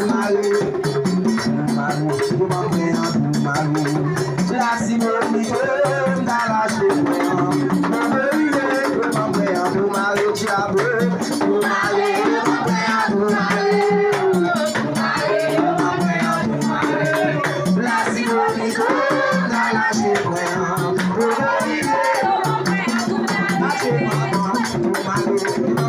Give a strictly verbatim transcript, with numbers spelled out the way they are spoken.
Mare, mare, yo pa pran an pou mare. Lasimonite, m ta lache pran an. Mwen rive, yo pa pran an pou mare, dyabe. Pou mare, yo pa pran an pou mare. Pou mare, yo pa pran an pou mare. Lasimonite, m ta lache pran an. Mwen rive, yo pa pran an pou mare. Mache pran an pou mare.